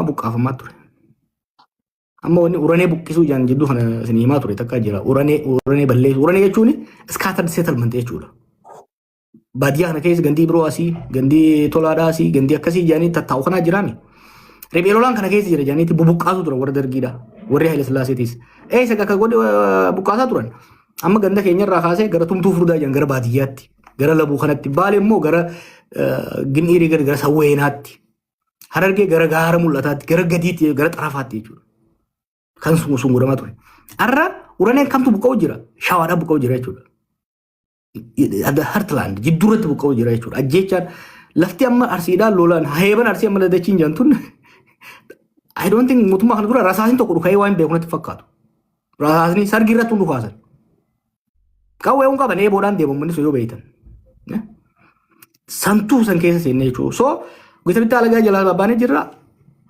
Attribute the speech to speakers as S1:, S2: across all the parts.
S1: Buqqaafamaa ture. Amma wanni uranee buqqisuu jaan jidduu kana isin himaa ture takka jira. Uranee, uranee balleessu. Uranee jechuun scattered settlement jechuudha. Baadiyyaa kana keessa gandii biroo asii, gandii tolaadhaa asii, gandii akkasii jedhanii tattaa'u kanaa jiraami. Riphee lolaan kana keessa jira jedhaniiti bubuqqaasu turan warra Dargiidha. Warri Haile Sillaaseetis. Eessa akka godhe buqqaasaa turan. Amma ganda keenyarraa kaasee gara Tumtuu Furdaa jedhan, gara baadiyyaatti, gara Labuu kanatti, Baale immoo gara Gin'iirii, gara Sawweenaatti. Harargee gara gaara mul'ataatti, gara gadiitti, gara xarafaatti jechuudha. Kan sun godhamaa ture. Har'a uraneen kamtu buqqa'u jira? Shawaadhaan buqqa'u jira jechuudha. The heartland jidduurratti buqqa'u jira jechuudha. Ajjeechaan lafti amma Arsiidhaan lolaan heeban Arsii amma ladachiin jedhan, I don't think mootummaa kana dura rasaasni tokko dhuka'ee waan beeku natti fakkaatu. Rasaasni sargii irratti hun dhukaasan. Qawwee hun qaban, eeboodhaan deemu manni sun yoo beeytan. Santuu san keessa seenne jechuudha. So gita bittaa alagaa jalaa babbaanee jirra.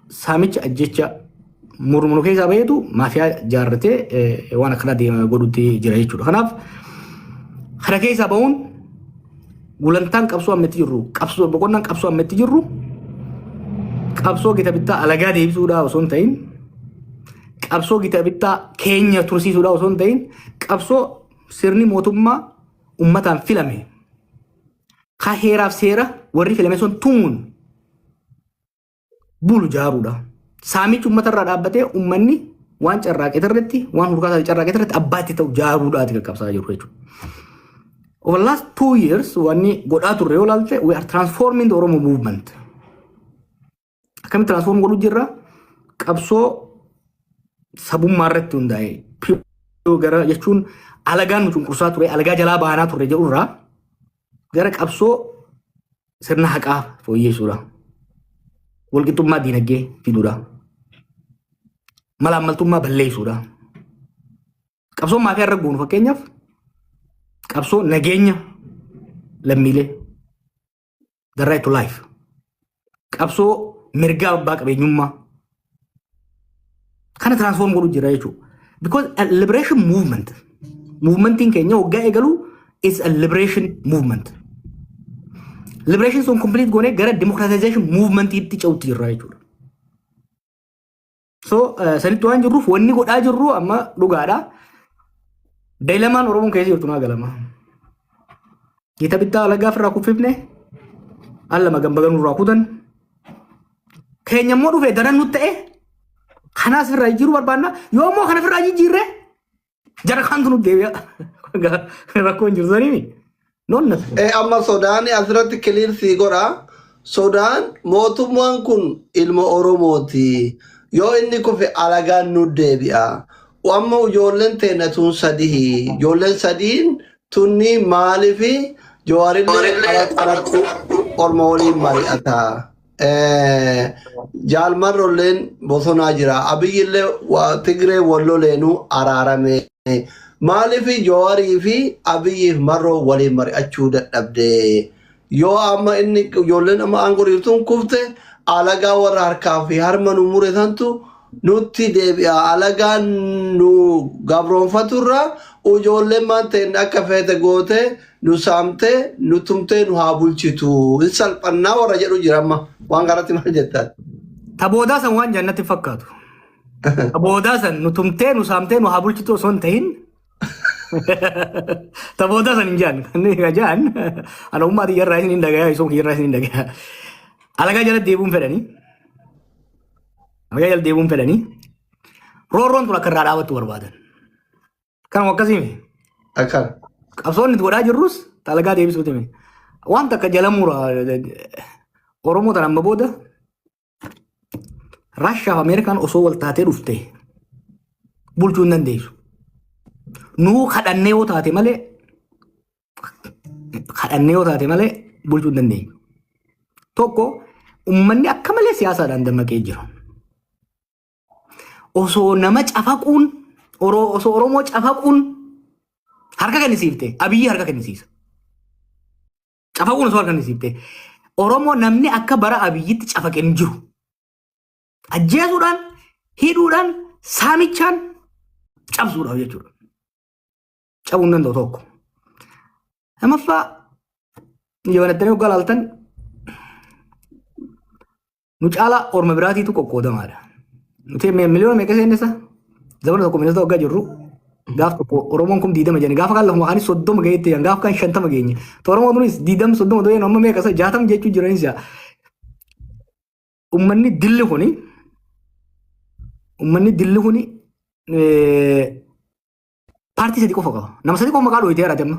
S1: Saamicha, ajjecha murmuru keessaa baheetu maafiyaa jaarratee waan akkanaa deema godhutti jira jechuudha. Kanaaf kana keessaa bahuun gulantaan qabsoo ammatti jirru, qabsoo boqonnaan qabsoo ammatti jirru, qabsoo gita bittaa alagaa deebisuudhaa osoo hin ta'in, qabsoo gita bittaa keenya tursiisuudhaa osoo hin ta'in, qabsoo sirni mootummaa ummataan filame ka heeraaf seera warri filame sun tumuun bulu jaaruudha. Saamichi uummatarraa dhaabbatee uummanni waan carraaqee irratti, waan hurkaa carraaqee irratti abbaa itti ta'u jaaruudhaati qaqqabsaa jiru jechuudha. Over the last 2 years wanni godhaa turre yoo ilaalte, we are transforming the Oromo movement. Akkamitti transform godhuu jirra? Qabsoo sabummaa irratti hundaa'e gara jechuun alagaan nu cunqursaa ture, alagaa jalaa baanaa turre jedhurraa gara qabsoo sirna haqaa fooyyessuudha. Walqixxummaa diinagdee fiduudha. Malaammaltummaa balleessuudha. Qabsoon maafiyaa irra goonu, fakkeenyaaf, qabsoo nageenya lammiilee, the right to life, qabsoo mirga abbaa qabeenyummaa kana transform godhu jira jechuudha. Because a liberation movement, movementiin keenya waggaa eegalu is a liberation movement. Liberation sun complete goonee gara democratization movementiitti ce'utti jirra jechuudha. So sanitti waan jirruuf wanni godhaa jirru amma dhugaadha. Dilemmaan Oromoon keessa jirtu naa galama. Gita bittaa alagaa ofirraa kuffifne, al lama gambaganuu irraa kutan. Keenya immoo dhufee daran nutti ta'e, kanaas irraa jijjiiruu barbaanna. Yoo immoo kana ofirraa jijjiirre jara kaantu nutti deebi'a. Rakkoon jiru saniimi. Noonna.
S2: Amma sodaan asirratti clear sii godha. Sodaan mootummaan kun ilma Oromooti. Yoo inni kufe alagaan nu deebi'a. Amma ijoolleen teenya tun sadii. Ijoolleen sadiin tunni maaliifi Jawaarillee alatti orma waliin mari'ata. Jaalmarrolleen bosonaa jira. Abiyyillee Tigree walloleenuu araarame. Maaliif Jawaarii fi Abiyyiif Marroo waliin mari'achuu dadhabde? Yoo amma inni ijoolleen amma aangoo jirtuun kufte, alagaa warra harkaa fi harma nu mure santu nutti deebi'a. Alagaan nu gabroonfaturra ijoolleen maan ta'in akka feete goote nu saamte, nu tumtee, nu haa bulchitu. Hin salphannaa warra jedhu jira amma. Waan kanatti maal jettan?
S1: Taboodaa san waan jannatti fakkaatu. Taboodaa san nu tumtee, nu saamtee, nu haa bulchitu osoo hin ta'in, taboodaa san hin jaan. Kan inni jaan ana ummaa xiyyarraa isin hin dhagaya, isoo kiyyarraa isin hin dhagaya. Alagaa jala deebi'uun fedhanii. Alagaa jala deebi'uun fedhanii. Roorroon tun akka irraa dhaabattu barbaadan. Kanuma akkasii.
S2: Akkana.
S1: Qabsoon nuti godhaa jirrus alagaa deebisuuti. Waan takka jala mura, Oromoo tan amma booda Raashaa fi Ameerikaan osoo wal taatee dhufte bulchuu hin dandeessu. Nuu kadhannee yoo taate malee, kadhannee yoo taate malee bulchuu hin dandeenyu. Tokko, uummanni akka malee siyaasaadhaan dammaqee jira. Osoo nama cafaquun, osoo Oromoo cafaquun harka kennisiifte, Abiyyi harka kennisiisa. Cafaquun osoo harka kennisiifte, Oromoo namni akka bara Abiyyitti cafaqe hin jiru. Ajjeesuudhaan, hidhuudhaan, saamichaan cabsuudhaaf jechuudha. Cabuu hin danda'u tokko. Lammaffaa, yoo nattanii hoggaa laaltan Nu caalaa orma biraatiitu qoqqoodamaadha. Nuti miliyoona meeqa seennisa? Zamana tokko miliyoona waggaa jirru gaaf tokko Oromoon 20,000 jedhani, gaafa kaan lafuma kaanis 30 gaheetti jedhan, gaafa kaan 50 geenye. Oromoon kunis 20 30 ta'een amma meeqa isa 60 jechuu jiranis. Uummanni dilli kuni paartii sadi qofa qaba. Nama sadi qofa maqaa dhooyitee jiraate amma.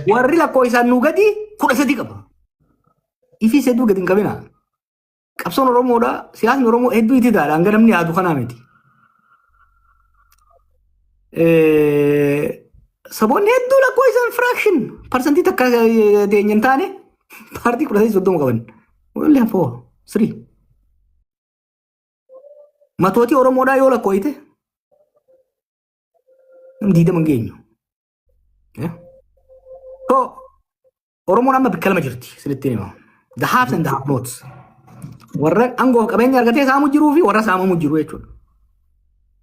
S1: Warri lakkoo isaan nuu gadi 13 qaba. Ifis hedduu gadi hin qabina. Qabsoon Oromoodha. Siyaasni Oromoo hedduu itti taadha. Hanga namni yaadu kanaa miti. Saboonni hedduu lakkoo isaan fraction parsantii takka teenya hin taane paartii 13 30 qaban. We only have four, three. Matootii Oromoodhaa yoo lakkooyite namni 20 hin geenyu. So Oromoon amma bakka lama jirti sinitti hima. The haves and the have nots. Warra aangoo fi qabeenya argatee saamu jiruu fi warra saamamu jiru jechuudha.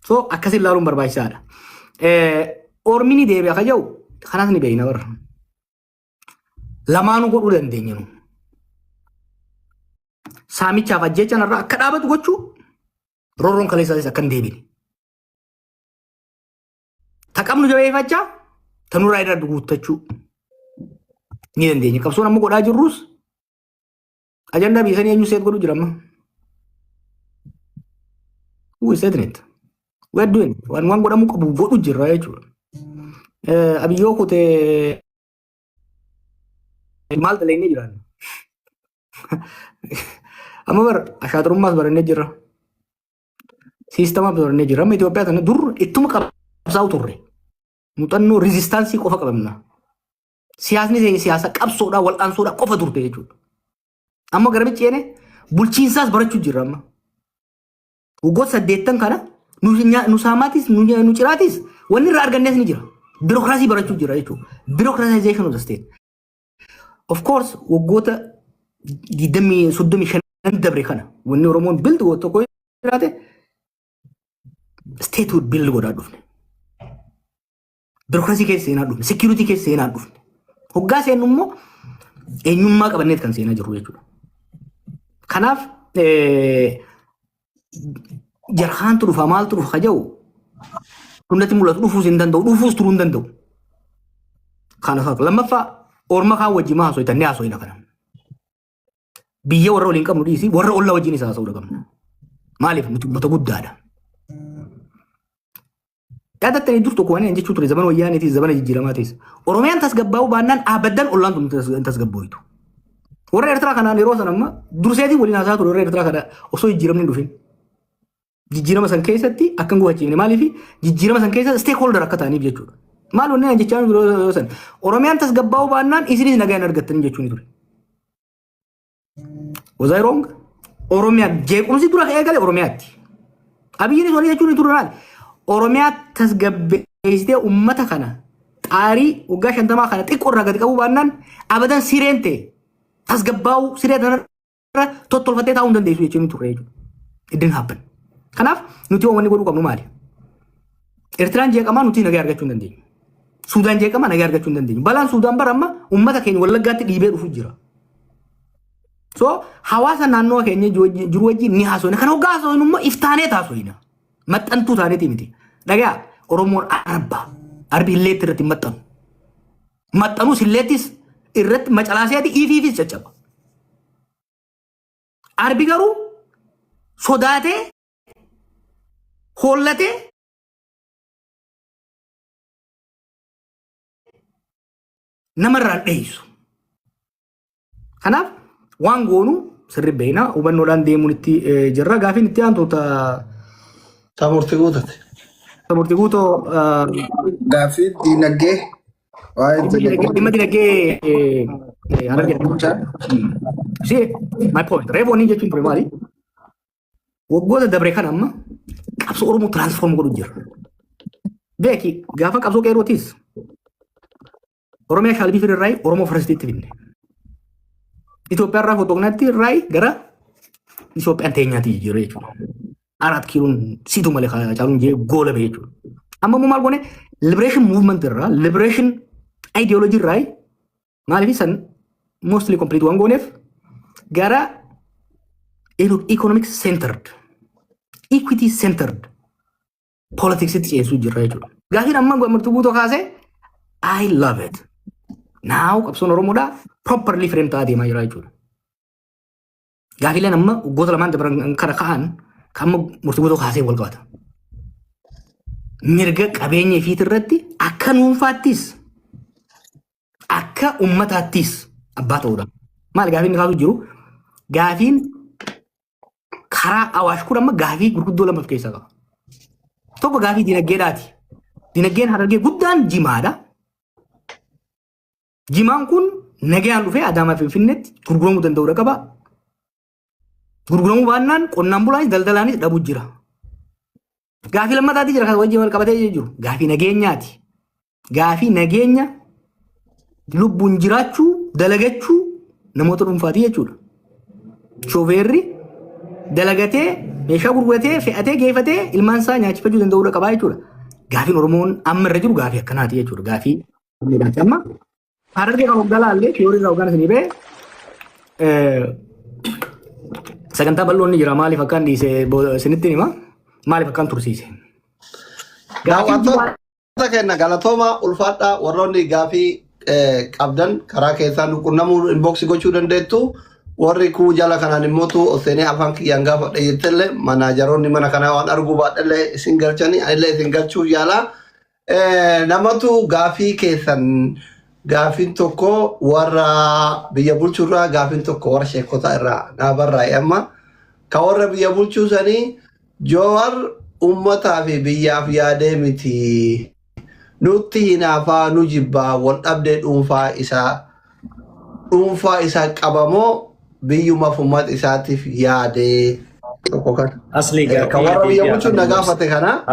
S1: So akkasin ilaaluun barbaachisaadha. Ormi ni deebi'a ka jedhu kanas ni beekna warra. Lamaanuu godhuu dandeenya nu. Saamichaaf ajjechaan irraa akka dhaabatu gochuu, roorroon kaleessaatis akka hin deebine. Ta qabnu jabeeffachaa ta nurraa irra guuttachuu ni dandeenya. Qabsoon amma godhaa jirrus ajandaa biyya sanii eenyu set godhu jira amma? Who is setting it? We are doing it. Waan godhamuu qabu godhu jirra jechuudha. Abiyyoo kutee maal dalagnee jiraan? Amma bar ashaaturummaas barannee jirra. Siistamaas barannee jirra. Amma Itoophiyaa tana dur ittuma qabsaa'u turre. Muuxannoo resistance qofa qabamna. Siyaasni ta'e siyaasa qabsoodhaa wal'aansoodhaa qofa turte jechuudha. Amma gara ceene bulchiinsaas barachuu jirra amma. Waggoota 80 kana nu saamaatis nu ciraatis wanni irraa argannees ni jira. Biirokiraasii barachuu jira jechuudha. Bureaucratization of the state. Of course, waggoota 20 35 dabre kana wanni Oromoon build godhu tokko jiraate statehood build godhaa dhufne. Biirokiraasii keessa seenaa dhufne. Security keessa seenaa dhufne. Hoggaa seennu immoo eenyummaa qabanneet kan seenaa jirru jechuudha. Kanaaf jarhaantu dhufa, maaltu dhufa ka jedhu hundatti mul'atu, dhufuus hin danda'u, dhufuus turuu hin danda'u. Kana fakkaata. Lammaffaa, orma kaan wajjin maa haasoftan? Ni haasofna kana. Biyya warra waliin qabnu dhiisii warra ollaa wajjin isa haasa'uu qabna. Maaliif? Nuti uummata guddaadha. Yaadattanii dur tokko waan jechuu ture, zamana wayyaaniitis zamana jijjiiramaatis. Oromiyaan tasgabbaa'uu baannaan abadan ollaan tun hin tasgabbooytu. Warra Eertiraa kanaan yeroo sana amma durseetiin waliin haasaa ture, warra Eertiraa kana osoo jijjiiramni hin dhufin. Jijjiirama san keessatti akka hin gufachiifne, maaliif jijjiirama san keessa stakeholder akka ta'aniif jechuudha. Maal wanni ani jechaa jiru yeroo san? Oromiyaan tasgabbaa'uu baannaan isinis nagaa hin argattanii jechuun ture. Was I wrong? Oromiyaan jeequmsi dura eegale Oromiyaatti. Abiyyiinis walii jechuun ture maali? Oromiyaa tasgabbeessitee uummata kana xaarii waggaa 50 kana xiqqoo irraa gadi qabuu baannaan abadan sireen ta'e tasgabbaa'uu siree kanarra tottolfattee taa'uu hin dandeessu jechuun ture jechuudha. It didn't happen. Kanaaf nuti wanni godhuu qabnu maali? Eertiraan jeeqamaa nuti nagaa argachuu hin dandeenyu. Suudaan jeeqamaa nagaa argachuu hin dandeenyu. Balaan Suudaan bara amma uummata keenya Wallaggaatti dhiibee dhufu jira. So hawaasa naannoo keenya jiru wajjin ni haasofna. Kan hoggaa haasofnu immoo iftaanee haasofna. Maxxantuu taaneeti miti. Dhagaa, Oromoon arba. Arbi illeetti irratti hin maxxanu. Maxxanus illeettis irratti macalaaseeti ifiifis caccaba. Arbi garuu sodaatee hoollatee namarraan dheessu. Kanaaf waan goonu sirri beekna, hubannoodhaan deemuun itti jirra. Gaafiin itti aantu ta
S2: Murtii guutate.
S1: Murtii guutoo.
S3: Gaaffii diinagdee, waa'ee diinagdee.
S1: Dhimma dinagdee Harargee. See, my point. Reefu wanni jechuun ture maali? Waggoota dabre kan amma qabsoo Oromoo transform godhu jira. Beeki, gaafa qabsoo qeerrootis Oromiyaa shaalbii firirraa Oromoo firstiitti finne. Itoophiyaa irraa fotoognaatti irraa gara Itoophiyaan teenyaatti jijjiirre jechuudha. Araat kiiloon siitu malee caaluun jee goola ba'e jechuudha. Amma immoo maal goone? Liberation movement irraa, liberation ideology irraa, maaliif san mostly complete waan gooneef gara Economic centered, equity centered politicsitti ceesuu jirra jechuudha. Gaafiin amma Murtii Guutuu kaasee, I love it. Now qabsoon Oromoodhaa properly frame ta'aa deemaa jira jechuudha. Gaafiileen amma waggoota lamaan dabran kana ka'an kan amma Murtii Guutuu kaasee wal qabata. Mirga qabeenya ifiit irratti akka dhuunfaattis akka ummataattis abbaa ta'uudha. Maali gaafiin inni kaasu jiru? Gaafiin karaa Awaash kun amma gaafii gurguddoo lama of keessaa qaba. Tokko gaafii dinagdeedhaati. Dinagdeen Harargee guddaan jimaadha. Jimaan kun nagayaan dhufee Adaamaa Finfinneetti gurguramuu danda'uudha qaba. Gurguramuu baannaan qonnaan bulaanis daldalaanis dhabuu jira. Gaafii lammataati jira kan wajjin wal qabatee jiru. Gaafii nageenyaati. Gaafii nageenya lubbuun jiraachuu, dalagachuu namoota dhuunfaati jechuudha. Shooferri dalagatee, meeshaa gurguratee, fe'atee, geeffatee ilmaan isaa nyaachifachuu danda'uudha qabaa jechuudha. Gaafiin Oromoon amma irra jiru gaafii akkanaati jechuudha. Gaafii amma Harargee kan hoggaa laallee theory irraa hoggaan isinii ba'e, sagantaa bal'oon ni jira. Maaliif akkaan dhiise isinitti hima, maaliif akkaan tursiise.
S2: Daawwattoota keenya, galatooma, ulfaadhaa. Warroonni gaafii qabdan karaa keessaan nu qunnamuu, inbox gochuu dandeettu. Warri kuu jala kanaan immootu oseenee afaan kiyyaan gaafadha jettellee, manageroonni mana kanaa waan arguu baadhellee isin galchanii, anillee isin galchuuf yaalaa. Namatu gaafii keessan, gaafiin tokko warra biyya bulchurraa, gaafiin tokko warra sheekotaa irraa naa barraa'e. Amma ka warra biyya bulchuu sanii, Joowar ummataa fi biyyaaf yaadee miti. Nutti hinaafaa, nu jibbaa, wal dhabdee dhuunfaa isaa qabamoo biyyumaaf uummata isaatiif yaadee, tokko kan.
S4: Asli
S2: Kan warra biyya bulchuun na gaafate kana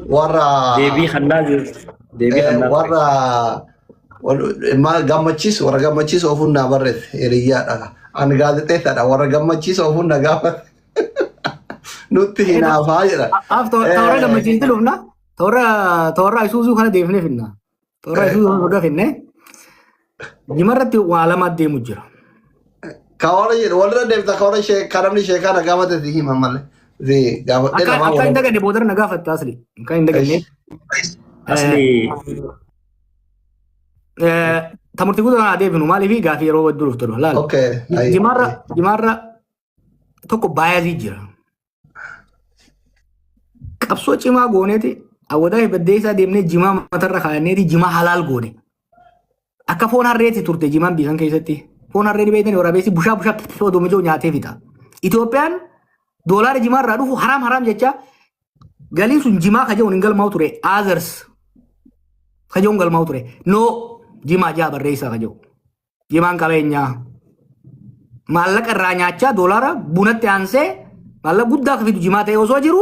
S2: warra
S4: deebii kannaa deebii kannaa.
S2: Warra maal Gammachiis, warra Gammachiis ofuun naa barreesse, hiriyyaadha. Ani gaazexeessaadha, warra Gammachiis ofuun na gaafate. Nutti hinaafaa jedha.
S1: Af toora Gammachiisti dhufna. Toora Isuuzuu kana deefnee finna. Toora Isuuzuu kana furdaa finne. Jimarratti waa lama deemu jira.
S2: Ka warra jedhu walirra deemta, ka warra ka namni sheekaa na gaafate si hima malee. Si gaafadhee
S1: Akka
S2: lamaa
S1: akka hin
S2: wal
S1: daganne boodara na gaafatta, asli. Akka hin daganne.
S4: Asli.
S1: Ta Murtii Guutuu kana deebinu, maaliif gaafii yeroo hedduu dhuftu laal.
S2: Okay.
S1: Jimaarra tokko biasii jira. Qabsoo cimaa gooneeti, Awwadaa fi Baddeessaa deemnee jimaa matarra kaayanneeti jimaa halaal goone. Akka foon harreeti turte jimaan biyya san keessatti. Foon harree ni beektan, waraabessi bushaa bushaa odoo mijoo nyaatee fixa. Itoophiyaan doolaara jimaa irraa dhufu haraam haraam jecha, galiin sun jimaa kajaa'uun hin galmaa'u ture. Others kajaa'uun galmaa'u ture. No, jimaa jaa barreessaa kajaa'u. Jimaan qabeenyaa. Maallaqa irraa nyaachaa doolaara bunatti aansee maallaqa guddaa akka fidu jimaa ta'e osoo jiru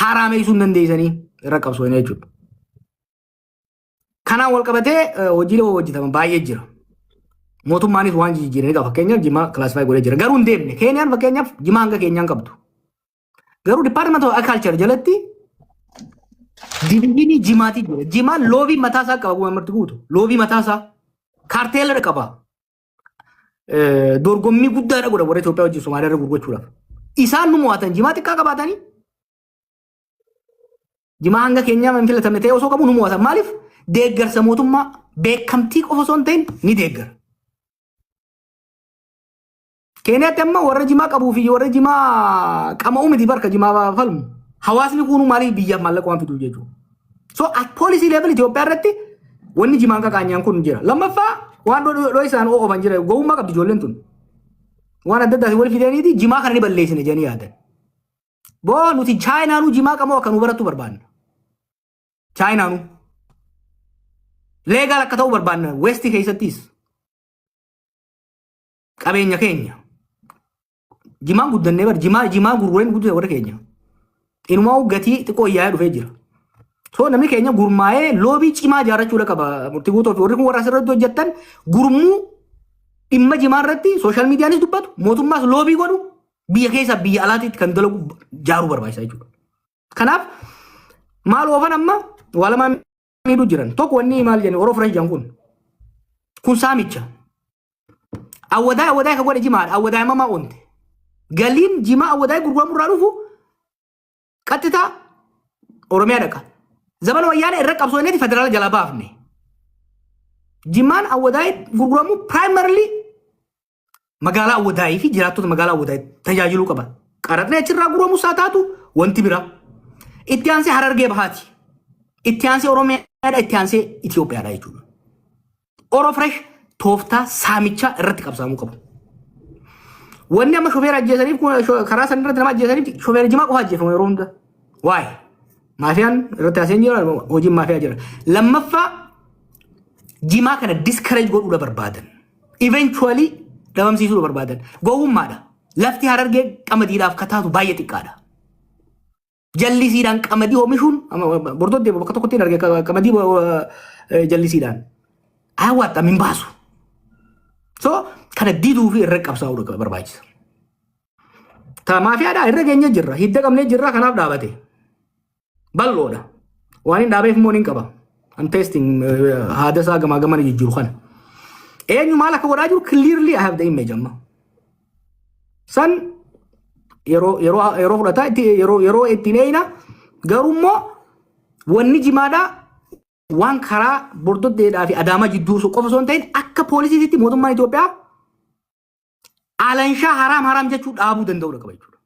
S1: haraameessuu hin dandeessanii irra qabsoofne jechuudha. Kanaan wal qabatee hojiilee hojjetaman baay'ee jira. Mootummaanis waan jijjiiranii qaba. Fakkeenyaaf jimaa classify godhee jira. Garuu hin deemne. Keeniyaan fakkeenyaaf jimaa hanga keenyaan qabdu. Garuu Department of Agriculture jalatti divisionii jimaatii jira. Jimaan lobby mataasaa qaba, gumaa Marti Guutu. Lobby mataasaa. Cartela qaba. Dorgommii guddaadha godha warra Itoophiyaa wajjin Somaaliyaa irra gurgurachuudhaaf. Isaan nu mo'atan jimaa xiqqaa qabaatanii, jimaa hanga keenyaa hin filatamne ta'e osoo qabu nu mo'atan. Maaliif? Deeggarsa mootummaa, beekamtii qofa osoo hin ta'in ni deeggara. Keeniyaatti amma warra jimaa qabuu fi warra jimaa qama'uu miti barka jimaa falmu. Hawaasni kunuu maaliif biyyaaf maallaqa waan fiduuf jechuudha. So at policy level Itoophiyaa irratti wanni jimaan qaqaanyaan kun jira. Lammaffaa, waan dhoo isaan oo'oban jira. Gowwummaa qabdi ijoolleen tun. Waan adda addaa wal fidaniiti jimaa kana ni balleessine jedhanii yaadan. Boo, nuti Chaayinaanuu jimaa qamoo akka nu barattu barbaanna. Chaayinaanuu. Legal akka ta'u barbaanna West keessattis. Qabeenya keenya. Jimaan guddannee bar jimaa gurgureen guddate warra keenya. Inumaa gatii xiqqoo yaa'ee dhufee jira. So namni keenya gurmaa'ee lobby cimaa ijaarrachuudha qaba. Murtii Guutuu fi warri kun warra asirratti hojjettan gurmuu dhimma jimaa irratti social medianis dubbatu, mootummaas lobby godhu, biyya keessa biyya alaatiitti kan dalagu jaaruu barbaachisa jechuudha. Kanaaf maal oofan amma waa lamaan miidhuu jiran. Tokko, wanni maal jennu Oro Fresh jedhan kun saamicha. Awwadaa, Awwadaa ka godhe jimaadha. Awwadaa mamaa oonte. Galiin jimaa Awwadaay gurguramu irraa dhufu qaxxitaa Oromiyaa dhaqa. Zamana Wayyaanee irra qabsooneeti federaala jalaa baafne. Jimaan Awwadaay gurguramu primarily magaalaa Awwadaayii fi jiraattota magaalaa Awwadaay tajaajiluu qaba. Qaraxni achirraa gurguramus haa taatu wanti biraa. Itti aansee Harargee Bahaati. Itti aansee Oromiyaadha, itti aansee Itoophiyaadha jechuudha. Oro Fresh tooftaa saamichaa irratti qabsaamuu qabu. Wanni amma shofeera ajjeesaniif kun karaa san irratti nama ajjeesaniif shofeera jimaa qofa ajjeefama yeroo hunda. Waa'ee maafiyaan irratti haaseen jira, hojiin maafiyaa jira. Lammaffaa, jimaa kana discourage godhuudha barbaadan. Eventually dhabamsiisuudha barbaadan. Gowwummaadha. Lafti Harargee qamadiidhaaf kataatu baay'ee xiqqaadha. Jallisiidhaan qamadii oomishuun bordoddee bakka tokkotti hin arge qamadii jallisiidhaan. Hawaata hin baasu. So kana diduu fi irra qabsaa'uu barbaachisa. Ta maafiyaadhaa irra geenye jirra. Hidda qabnee jirra, kanaaf dhaabate. Bal'oodha. Waan hin dhaabeef immoo ni qaba. I'm testing haada isaa gamaa gamana jijjiiru kana. Eenyu maal akka godhaa jiru clearly I have the image amma. San yeroo fudhataa itti yeroo ittiin eeyina. Garuu immoo wanni jimaadhaa waan karaa Bordoddeedhaa fi Adaamaa jidduu qofa osoo hin ta'in akka poolisiitti mootummaan Itoophiyaa alanshaa haraam haraam jechuu dhaabuu danda'uu qaba jechuudha.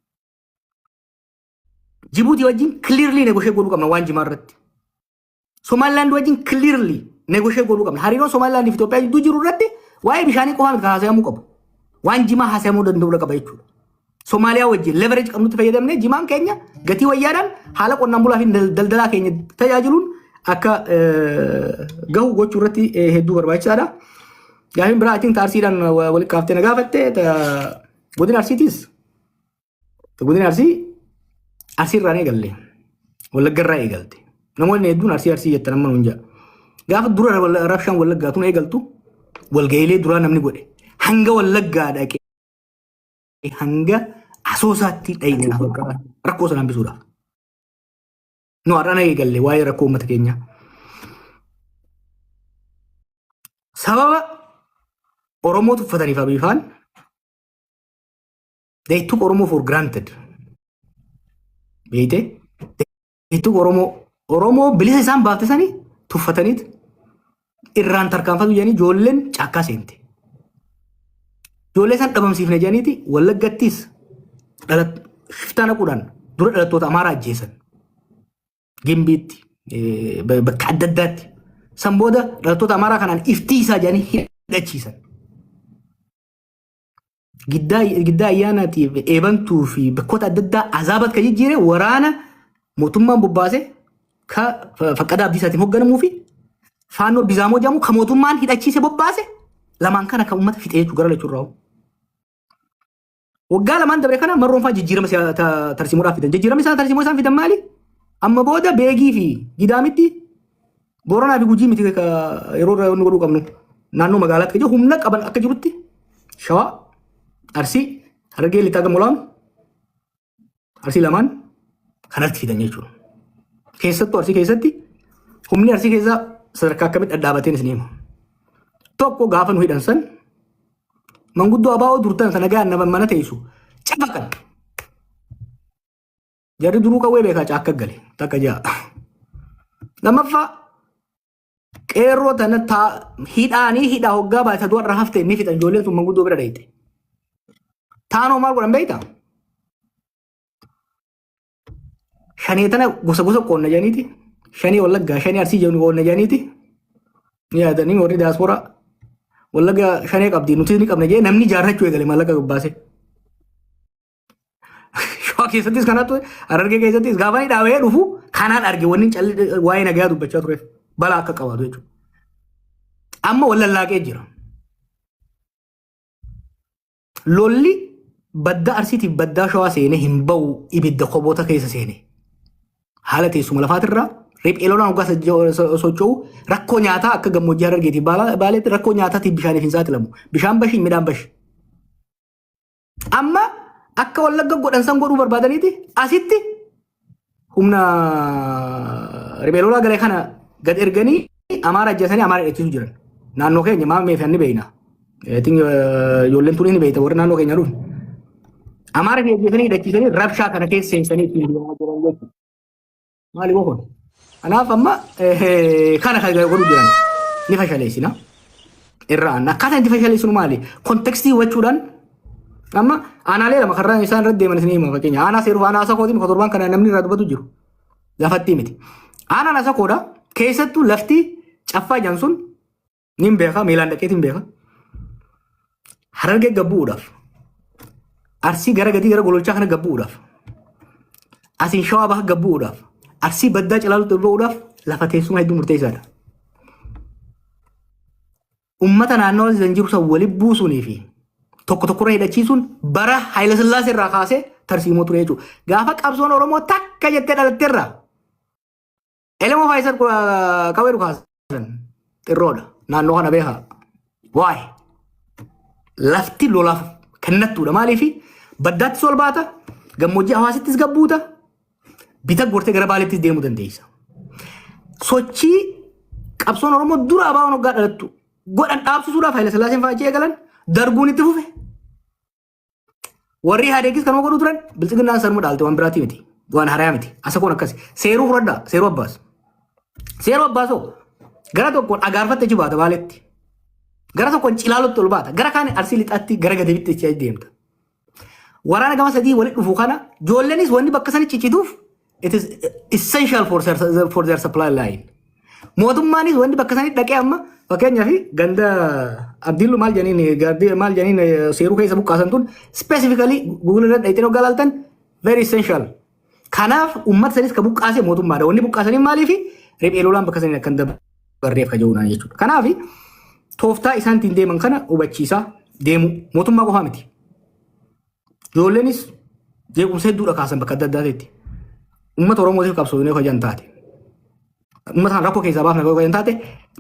S1: Jibuutii wajjin clearly negotiate godhuu qabna waan jimaa irratti. Somaliland wajjin clearly negotiate godhuu qabna. Hariiroon Somaliland fi Itoophiyaa jidduu jiru irratti waa'ee bishaanii qofaa miti haasa'amuu qabu. Waan jimaa haasa'amuu danda'uu qaba jechuudha. Somaaliyaa wajjin leverage qabnutti fayyadamnee jimaan keenya gatii wayyaadhaan haala qonnaan bulaa fi daldalaa keenya tajaajiluun akka gahu gochuu irratti hedduu barbaachisaadha. Gaafiin biraa atiin Arsiidhaan walitti kaaftee na gaafatte, godina Arsiitiis. Godina Arsii, Arsii irraan eegalle. Wallagga irraa eegalte. Namoonni hedduun Arsii Arsii jettan amma nuun jedha. Gaafa dura rabshaan Wallaggaa tun eegaltu walga'iilee duraa namni godhe hanga Wallaggaa dhaqee hanga Asoosaatti dhayine rakkoo sana hambisuudhaaf. Nu har'aan eegalle waa'ee rakkoo uummata keenyaa. Sababa Oromoo tuffataniif Abiifaan, they took Oromoo for granted. Beeyte, they took Oromoo bilisa isaan baafte sanii tuffataniit irraan tarkaanfatu jedhanii ijoolleen caakkaa seente. Ijoollee isaan dhabamsiifne jedhaniiti Wallaggattis shiftaa naquudhaan dura dhalattoota Amaaraa ajjeesan. Gimbiitti, bakka adda addaatti. San booda dhalattoota Amaaraa kanaan iftiisaa jedhanii hidhachiisan. Giddaa Ayyaanaatiif, Eebantuu fi bakkoota adda addaa azaabat kan jijjiire waraana mootummaan bobbaase ka Faqqadaa Abdiisaatiin hoogganamuu fi Faannoo Bizaamoo jedhamu ka mootummaan hidhachiise bobbaase lamaan kana kan uummata fixee jechuu gara lachuurraa. Waggaa 2n dabre kana marroon fa'aa jijjiirama tarsiimoodhaaf fidan. Jijjiiramni isaan tarsiimoo isaan fidan maali? Amma booda Beegii fi Gidaamitti, Booranaa fi Gujii miti yeroo irra inni godhuu qabnu. Naannoo magaalaatti kan jiru humna qaban akka jirutti Shawaa, Arsii, Harargee Lixaa gama olaanu, Arsii lamaan kanatti fidan jechuudha. Keessattuu Arsii keessatti humni Arsii keessaa sadarkaa akkamitti dhadhaabateen isin hima. Tokko, gaafa nu hidhan san manguddoo abaa'oo durtan sana gahan nama mana teessu cafaqan. Jarri duruu qawwee beekaa caakka gale takka ja'a. Lammaffaa, qeerroo tana hidhaanii hidhaa hoggaa baate du'arra hafte ni fixan, ijoolleen sun manguddoo bira dhayite. Taanoo maal godhan beektaa? Shanee tana gosa gosa qoonna jedhaniiti. Shanee Wallaggaa, shanee Arsii jedhu qoonna jedhaniiti. Ni yaadanii warri diyaaspooraa Wallagga shanee qabdi, nuti ni qabna jedhee namni jaarrachuu eegale maallaqa gabbaase. Shawaa keessattis kanatu, Harargee keessattis gaafa inni dhaabee dhufu kanaan arge. Wanni calli waa'ee nagayaa dubbachaa tureef balaa akka qabaatu jechuudha. Amma wal lallaaqee jira. Lolli baddaa Arsiitiif baddaa Shawaa seenee hin ba'u, ibidda koboota keessa seene. Haala teessuma lafaatirraa riphee lolaan hoggaa socho'u rakkoo nyaataa akka gammoojjii Harargeetiif Baaleetti rakkoo nyaataatiif bishaaniif hin saaxilamu. Bishaan bashi, midhaan bashi. Amma akka Wallagga godhan san godhuu barbaadaniiti asitti humna riphee lolaa galee kana gad erganii Amaara ajjeesanii Amaara hidhachiisuu jiran. Naannoo keenya maal meeshaan ni beekna. Ijoolleen tuni ni beekta, warri naannoo keenya dhufne. Amaara fi ajjeesanii hidhachiisanii rabshaa kana keessa seensanii ittiin deemaa jiran jechuudha. Maali kun? Kanaaf amma kana kan godhu jiran ni fashaleessina. Irraa akkaataa itti fashaleessinu maali? Context hubachuudhaan amma aanaalee lama karraa isaan irra deeman isin hima fakkeenya. Aanaa seeruuf aanaa asakootiin torbaan kana namni irraa dubbatu jiru. Lafatti miti. Aanaan asakoodha. Keessattuu lafti caffaa jedhan sun ni beeka, miilaan dhaqeetiin beeka. Harargee gabbu'uudhaaf. Arsii gara gadii gara gololchaa kana gabbu'uudhaaf. Asiin shawaa baha gabbu'uudhaaf. Arsii baddaa cilaalutti ol ba'uudhaaf lafa teessuma hedduu murteessaadha. Uummata naannoo san jiru san walitti buusuunii fi tokko tokkorra hidhachiisuun bara Haayila Sillaasee irraa kaasee tarsiimoo ture jechuudha. Gaafa qabsoon Oromoo takka jettee dhalatteerraa Elemoo Faayisar qawwee dhukaasan xirroodha. Naannoo kana beekaa. Waa'ee lafti lolaaf kennattuudha. Maaliif baddaattis ol baata, gammoojjii hawaasittis gabbuuta, bita gortee gara baaleettis deemuu dandeessa. Sochii qabsoon Oromoo dura abaa'oon hoggaa dhalattu godhan dhaabsisuudhaaf Haayila Sillaaseen fa'aa achi eegalan darguun itti fufe. Warri Ihaadeegis kanuma godhuu turan biltsiginnaan sanuma dhaalte waan biraatii miti. Waan harayaa miti. Asakoon akkasi. Seeruu fudhadhaa. Seeruu abbaas. Seeruu abbaasoo gara tokkoon agaarfatte achi baata baaletti. Gara tokkoon cilaalutti ol baata. Gara kaan arsii lixaatti gara gadabitti achi deemta. Waraana gama sadii walitti dhufu kana ijoolleenis wanni bakka sani ciccituuf it is essential for their supply line. Mootummaanis wanni bakka sanii dhaqee amma fakkeenyaaf ganda Abdiillu maal jedhaniin gardii maal jedhaniin seeruu keessa buqqaasan tun specifically Google irra dhaqxee hoggaa ilaaltan very essential. Kanaaf uummata sanis ka buqqaase mootummaadha. Wanni buqqaasanii maaliifi riphee lolaan bakka sanii akka hin dabarreef ka jiruudhaan jechuudha. Kanaaf tooftaa isaan ittiin deeman kana hubachiisaa deemu mootummaa qofaa miti. Ijoolleenis jeequmsa hedduudha kaasan bakka adda addaatitti. Uummata Oromootiif qabsoo yoo kajan taate. Uummata kana rakkoo keessaa baafna yoo kajan taate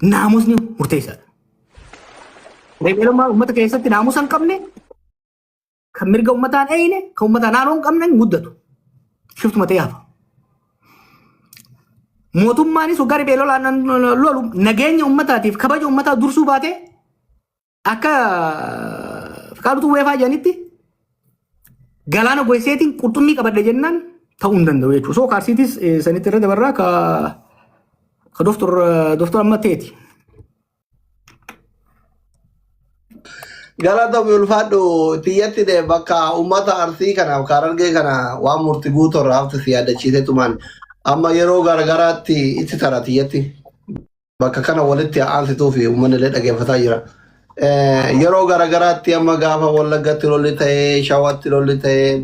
S1: naamusni murteessaadha. Riphee uummata keessatti naamusa hin qabne kan mirga uummataan eeyine kan uummataa naannoo hin qabne hin guddatu. Shiftuma ta'ee hafa. Mootummaanis waggaa riphee lolaan lolu nageenya uummataatiif kabaja uummataa dursuu baate akka Fiqaadutu weefaa jedhanitti galaana goseetiin qurxummii qabadhe jennaan ta'uu hin danda'u jechuudha. So kaarsiitis sanitti irra dabarraa ka doftor amma ta'eeti.
S2: Galatoomii ulfaadhu tiyyatti de bakka uummata Arsii kanaaf Harargee kana waan murti guutuu irraa hafte si yaadachiisee tumaan amma yeroo garagaraatti itti tara tiyyatti bakka kana walitti aansituu fi uummanni illee dhaggeeffataa jira. Yeroo garagaraatti amma gaafa Wallaggatti lolli ta'ee, Shawatti lolli ta'ee,